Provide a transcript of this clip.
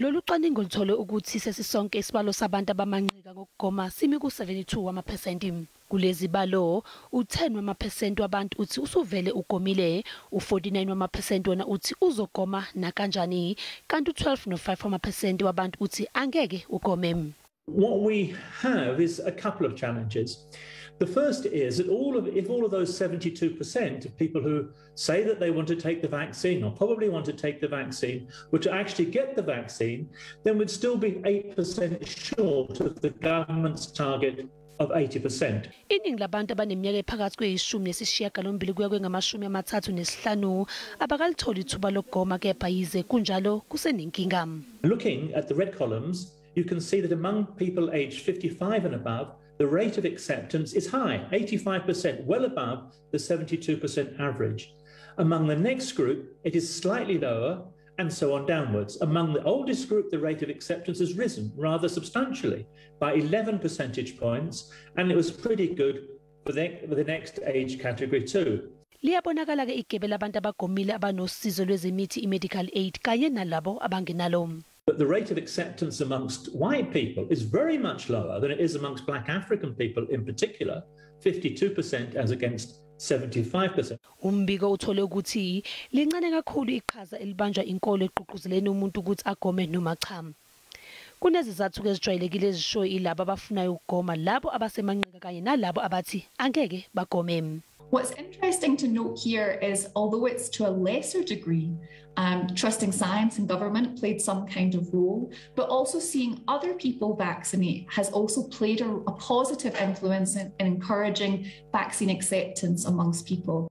Lolu cwaningo luthole ukuthi sesisonke isibalo sabantu abamanqika ngokugoma simi ku-72 wamaphesenti. Kulezi balo, u-10 wamaphesenti wabantu uthi usuvele ugomile, u-49 wamaphesenti wona uthi uzogoma nakanjani, kanti u-12 no-5 wamaphesenti wabantu uthi angeke ugome. What we have is a couple of challenges. The first is that if all of those 72% of people who say that they want to take the vaccine or probably want to take the vaccine were to actually get the vaccine, then we'd still be 8% short of the government's target of 80%. Iningi labantu abaneminyaka ephakathi kweyishumi nesishiyagalombili kuya kwengamashumi amathathu nesihlanu abakalitholi ithuba lokugoma kepha yize kunjalo kusenenkinga. Looking at the red columns, you can see that among people aged 55 and above, the rate of acceptance is high, 85%, well above the 72% average. Among the next group, it is slightly lower, and so on downwards. Among the oldest group, the rate of acceptance has risen rather substantially by 11 percentage points, and it was pretty good for the next age category too. Liyabonakala ke igebe labantu abagomile abanosizo lwezemithi i-medical aid kanye nalabo abangenalo. But the rate of acceptance amongst white people is very much lower than it is amongst black African people in particular, 52% as against 75%. Umbiko uthole ukuthi lincane kakhulu iqhaza elibanjwa inkolo eqhuquzeleni umuntu ukuthi agome noma cha. Kunezizathu ezijwayelekile ezisho ilabo abafunayo ukugoma, labo abasemanqika kanye nalabo abathi angeke bagome. What's interesting to note here is, although it's to a lesser degree, trusting science and government played some kind of role, but also seeing other people vaccinate has also played a positive influence in encouraging vaccine acceptance amongst people.